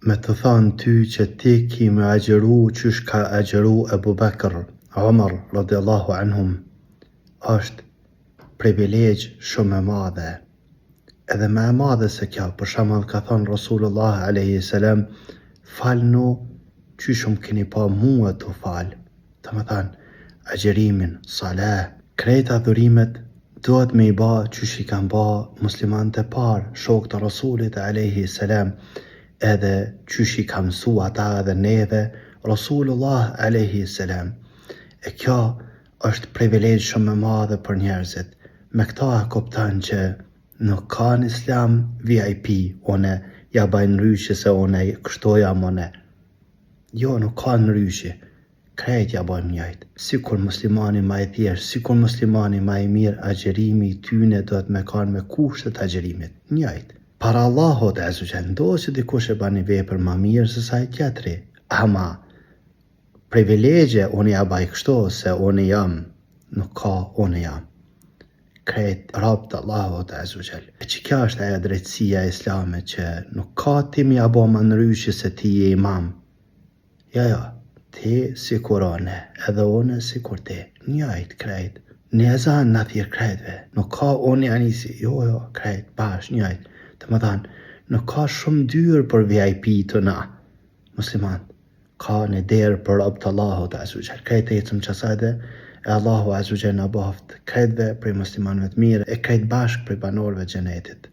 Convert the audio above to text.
Me të thanë ty që ti ki me agjëru qysh ka agjëru Ebu Bekër, Omer, radiallahu anhum, është privilegj shumë e madhe. Edhe ma e madhe se kjo, për shembull ka thonë Rasulullah alejhi selam, falnu qysh më keni pa mua tu fal. Domethanë, agjërimin, salah, krejt adhurimet duhet me i ba qysh i kanë ba muslimanët e parë, shokët e Rasulit alejhi selam, edhe qysh i ka mësu ata edhe neve Rasulullah alejhi selam. E kjo është privilegj shumë e madhe për njerëzit. Me këta e kupton që nuk ka në islam VIP, une ja baj nryshe se une kështu jam une. Jo, nuk ka nryshe. Krejt ja bajmë njëjtë. Sikur muslimani ma i thjeshtë, sikur muslimani ma i mirë, agjërimi i tyne duhet me kanë me kushtet e agjërimit. Njëjtë. Para Allahut azze ve xhel, ndodh që dikush e ban një vepër ma mirë se sa ai tjetri. Ama privilegje unë ja baj kështu se unë jam, nuk ka unë jam. Krejt rob të Allahut azze ve xhel. E që kjo është ajo drejtësia islame që nuk ka ti me ja bo ma nryshe se ti je imam. Jo, jo, ti sikur une, edhe une sikur ti. Njëjtë krejt. Një ezan na thirr krejtve. Nuk ka unë Janisi, jo, jo, krejt, bash, njëjtë. Domethanë, nuk ka shumë dyrë për VIP të na, musliman. Ka një derë për rob të Allahut azze ve xhel. Krejt ecëm qasaj dhe e Allahu azze ve xhel na bëft krejtve prej muslimanëve të mirë e krejt bashkë prej banorëve të xhenetit.